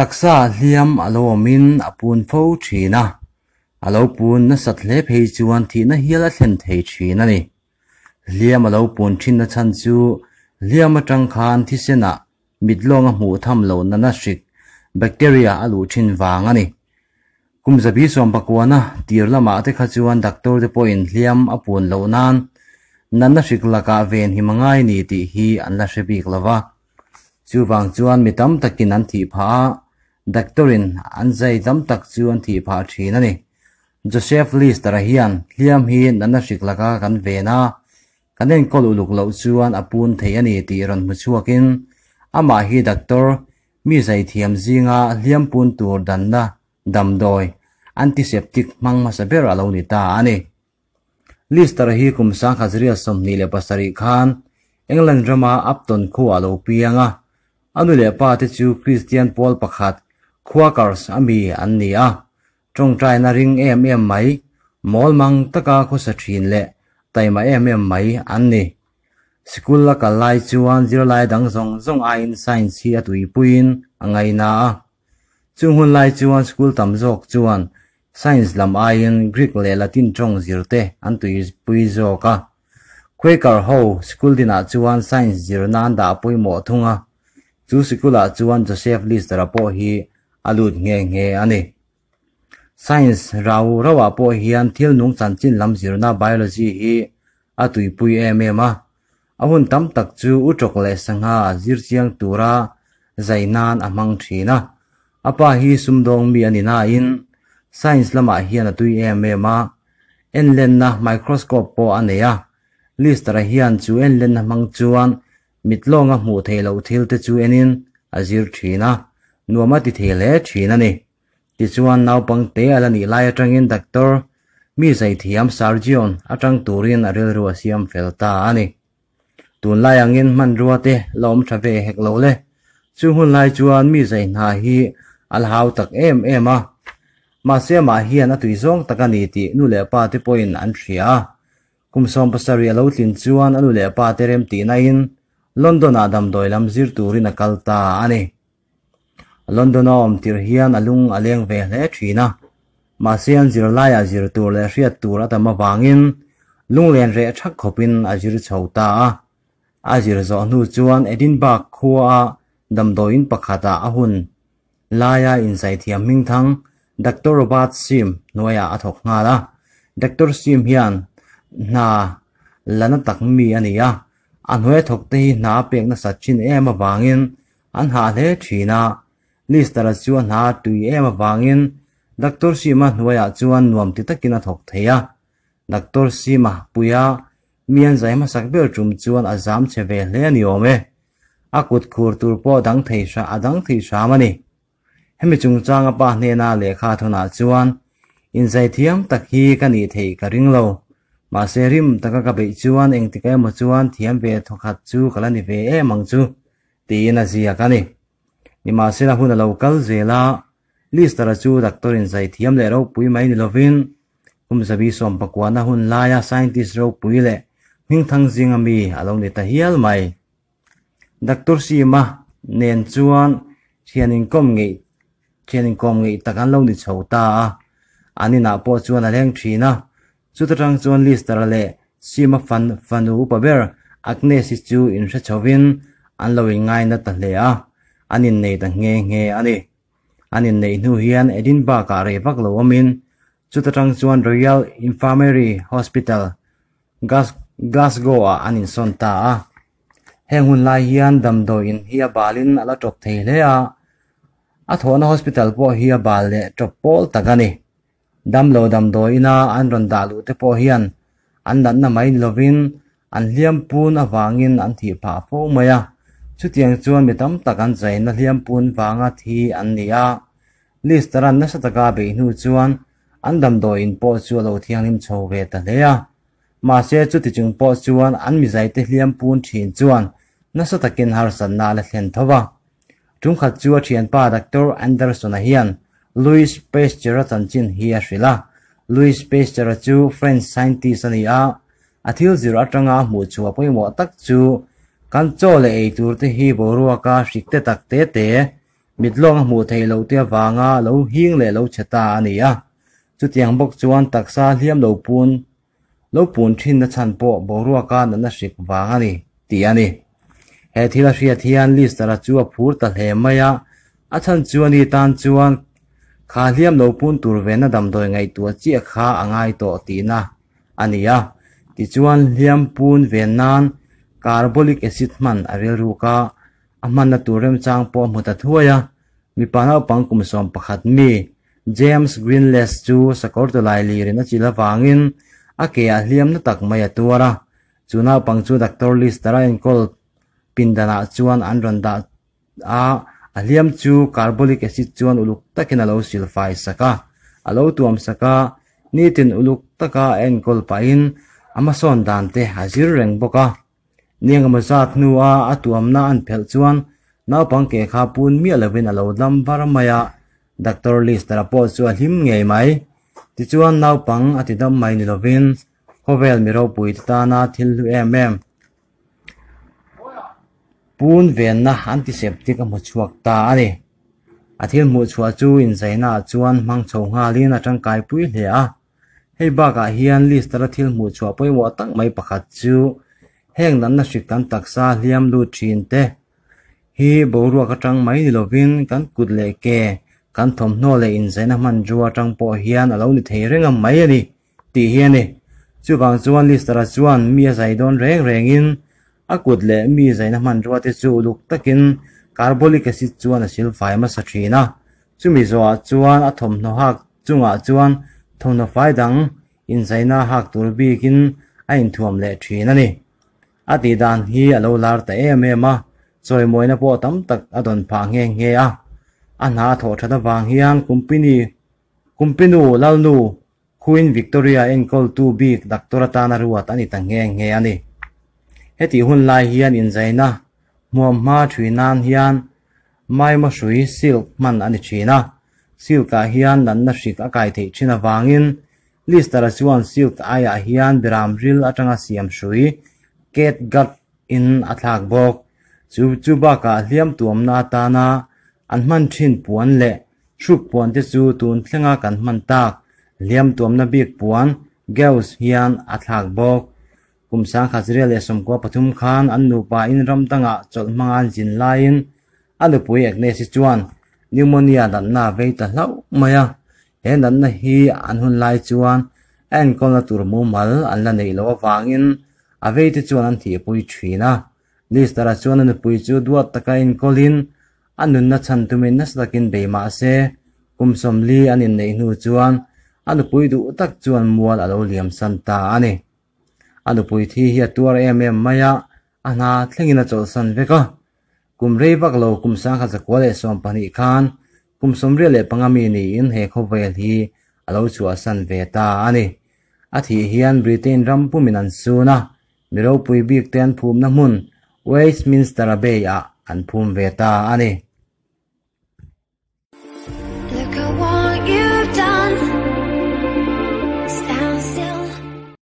Taksa hliam a lo awmin a pun fo thin a, a lo pun nasat hle phei chuan thihna hial a thlen thei thin a ni. Hliam a lo pun thinna chhan chu hliam atang khan thisenah mit lawnga hmuh tham loh nana hrik, bacteria, a luh thin vang a ni. Kum zabi sawmpakuana tir lamah te kha chuan doctor te pawhin hliam a pun loh nan natna hrik lakah venhim a ngai ni tih hi an la hre bik lo va. Chuvang chuan mi tam takin an thih phah a, doctor in an zai tam tak chu an thih phah thin a ni. Joseph Lister-a hian hliam hi natna hrik laka kan ven a, kan enkawl uluk loh chuan a pun thei a ni tih rawn hmu chhuakin amah hi doctor Mi zaithiam zinga hliam pun tur danna damdawi, antiseptic, hmang hmasa ber a lo ni ta a ni. Lister hi kum sangkhat 27 khan England rama Upton khuaah a lo piang a, a nu leh pa te chu Kristian pawl pakhat Quakers a mi an ni a, tawngtaina ring em em mai, mawl mang taka khawsa thin leh taima em em mai an ni. Sikul a kal lai chuan zirlai dang zawng zawng aiin science hi a tuipuiin a ngaina a. Chung hun lai chuan school tam zawk chuan science lam aiin Greek leh Latin tawng zir te an tuipui zawk a. Quaker ho sikul dinah chuan science zirna an dah pawimawh thung a, chu sikulah chuan Joseph Lister-a pawh hi a lut nghe nghe a ni. Science rau rauah pawh hian thil nung chanchin lam zirna biology hi a tuipui em em a, a hun tam tak chu u tawk leh sangha zir chiang tura zai nan a hmang thin a. A pa hi sumdawng mi a ni nain science lamah hian a tui em em a, enlenna microscope pawh a nei a. Lister-a hian chu enlenna hmang chuan mit lawnga hmuh theih loh thil te chu enin a zir thin a, nuam a ti thei hle thin a ni. Tichuan naupangte a la nih lai atangin doctor mi zaithiam surgeon atang turin a rilru a siam fel ta a ni. Tunlai angin hmanrua te la awm tha ve hek lo le. Chu hun lai chuan mi zai hna hi a la hau tak em em a. Mahse amah hian a tui zawng tak a ni tih nu leh pa te pawhin an hria a. Kum 70 a lo tlin chuan a nu leh pa te remtihnain London-ah damdawi lam zir turin a kal ta a ni. London a awm tirh hian a lung a leng ve hle thin a, mahse an zirlaiah zir tur leh hriat tur a tam avangin lunglen reh thak khawpin a zir chho ta a. A zir zawh hnu chuan Edinburgh khuaa damdawiin pakhatah a hun laia inzaithiam hmingthang Doctor Robert Sim hnuaiah a thawk nghal a. Doctor Sim hian hna la na tak mi a ni a, a hnuaia thawkte hi hna a pek nasat thin em avangin An hah hle thin a, Lister-a chu a hna a tui em avangin Doctor Sima hnuaiah chuan nuam ti takin a thawk thei a. Doctor Sima puia mi an zai hmasak ber tum chuan a zam che ve hle a ni awm e. A kut khur tur pawh dang thei hra a dang thei hram a ni. Hemi chungchanga pa hnena lehkha thawnah chuan inzai thiam tak hi ka nih theih ka ring lo. Mahse rim taka ka beih chuan engtik emaw chuan thiam ve thawkhat chu ka la ni ve em ang chu. Tiin a ziak a ni. Nimahsela hun a lo kal zel a, Lister-a chu doctor inzai thiam leh ropui mai ni lovin, kum 79 na hun laia scientist ropui leh hmingthang zinga mi a lo ni ta hial mai. Doctor Sima nen chuan thian inkawm ngeih thian inkawm ngeih tak an lo ni chho ta a, an inah pawh chuan a leng thin a, Chuta tang chuan Lister-a leh Sima fan fanu upa ber Agnes-i chu inhre chhovin an lo inngaina ta hle a, an innei ta nghe nghe a ni. An inneih hnu hian Edinburgh-ah rei vak lo awmin chuta tang chuan Royal Infirmary Hospital, Glasgow-ah an insawn ta a. Heng hun lai hian damdawi in hi a balin a la tawp thei hle a, a thawhna hospital pawh hi a bal leh tawp pawl tak a ni. Damlo damdawi ina an rawn dah luh te pawh hian an natna mai ni lovin an hliam pun avangin an thih phah fo mai a. Chutiang chuan mi tam tak an chaina hliam pun vanga thi an ni a. Lister an nasa taka beih hnu chuan an damdawi in pawh chu a lo thianghlim chho ve ta hle a. Mahse chuti chung pawh chuan an mizaite hliam pun thin chuan nasa takin harsatna a la thlen tho va. Ṭumkhat chu a ṭhianpa Doctor Anderson-a hian Louis Pasteur-a chanchin hi a hrilh a. Louis Pasteur-a chu French scientist a ni a, a thil zir aṭanga a hmuh chhuah pawimawh tak chu kan chaw leh ei tur te hi boruaka hrik te tak te te, Mit lawng a hmuh theih loh te avanga lo hing leh lo chhe ta a ni a. Chutiang bawk chuan taksa hliam lo pun lo pun thinna chhan pawh boruaka natna hrik vang a ni, tih a ni. He thil a hriat hian Lister-a chu a phur ta hle mai a, a chhan chu a ni tan chuan kha hliam lo pun tur vena damdawi ngaihtuah chiah kha a ngai tawh tihna a ni a. Tichuan hliam pun ven nan carbolic acid hman a rilruk a, a hmanna tur remchang pawh a hmu ta thuai a. Mipa naupang kum 11 mi James Greenless chu sakawr tawlai lirin a chilh avangin a ke ah hliam na tak mai a tuar a. Chu naupang chu Doctor Lister a enkawl pindanah chuan an rawn dah a, a hliam chu carbolic acid chuan uluk takin a lo silfai sak a, a lo tuam sak a, nitin uluk taka a enkawl pahin a hmasawn dan te a zir reng bawk a. Ni engemaw zat hnua a tuamna an phelh chuan naupang ke kha pun miah lovin a lo dam var mai a, Doctor Lister-a pawh chu a hlim ngei mai. Tichuan naupang a ti dam mai ni lovin khawvel mi ropui te tana thil hlu em em pun venna antiseptic a hmu chhuak ta a ni. A thil hmuh chhuah chu inzaina ah chuan hmang chho nghalin a tangkai pui hle a. Hei bakah hian Lister-a thil hmuh chhuah pawimawh tak mai pakhat chu heng natna hrik kan taksa hliam lut thin te hi boruak atang mai ni lovin kan kut leh ke, kan thawmhnaw leh inzaina hmanrua atang pawh hian a lo ni thei reng a mai a ni tih hi a ni. Chuvang chuan Lister-a chuan mi a zai dawn reng rengin a kut leh mi zaina hmanrua te chu uluk takin carbolic acid chuan a silfai hmasa thin a. Chumi zawhah chuan a thawmhnaw hak chungah chuan thawmhnaw fai dang inzaina hak tur bikin a inthuam leh thin a ni. A tih dan hi a lo lar ta em em a, chawimawina pawh tam tak a dawn phah nghe nghe a. A hna a thawh that avang hian Kumpini Kumpinu Lalnu Queen Victoria enkawltu bik doctor atana ruat a ni ta nghe nghe a ni. Hetih hun lai hian inzaina hmuam hma thui nan hian Maima hrui silk hman a ni thin a, silk ah hian natna hrik a kai theih thin avangin Lister-a chuan silk aiah hian biram ril atanga siam hrui catgut in a thlak bawk. Chu chu bakah hliam tuamna atana an hman thin puan leh hruk puan te chu tun thlenga kan hman tak hliam tuamna bik puan gauze hian a thlak bawk. Kum 1993 khan an nupa in ram dangah chawlh hmanga an zin laiin a nupui Agnes-i chuan pneumonia natna a vei ta hlauh mai a. He natna hi an hun lai chuan a enkawlna tur mumal an la neih loh avangin a veite chuan an thihpui thin a. Lister-a chuan a nupui chu duat taka enkawlin a nunna chhan tumin nasa takin bei mah se kum 40 an inneih hnu chuan a nupui duh tak chuan mual a lo liamsan ta a ni. A nupui thi hi a tuar em em mai a, a hna thlengin a chawlhsan vek a. Kum rei vak lo kum 1912 khan kum 75 mi niin he khawvel hi a lo chhuahsan ve ta a ni. A thih hian Britain ram pumin an sun a, mi ropui bik te an phumna hmun Westminster Abbey ah an phum ve ta a ni.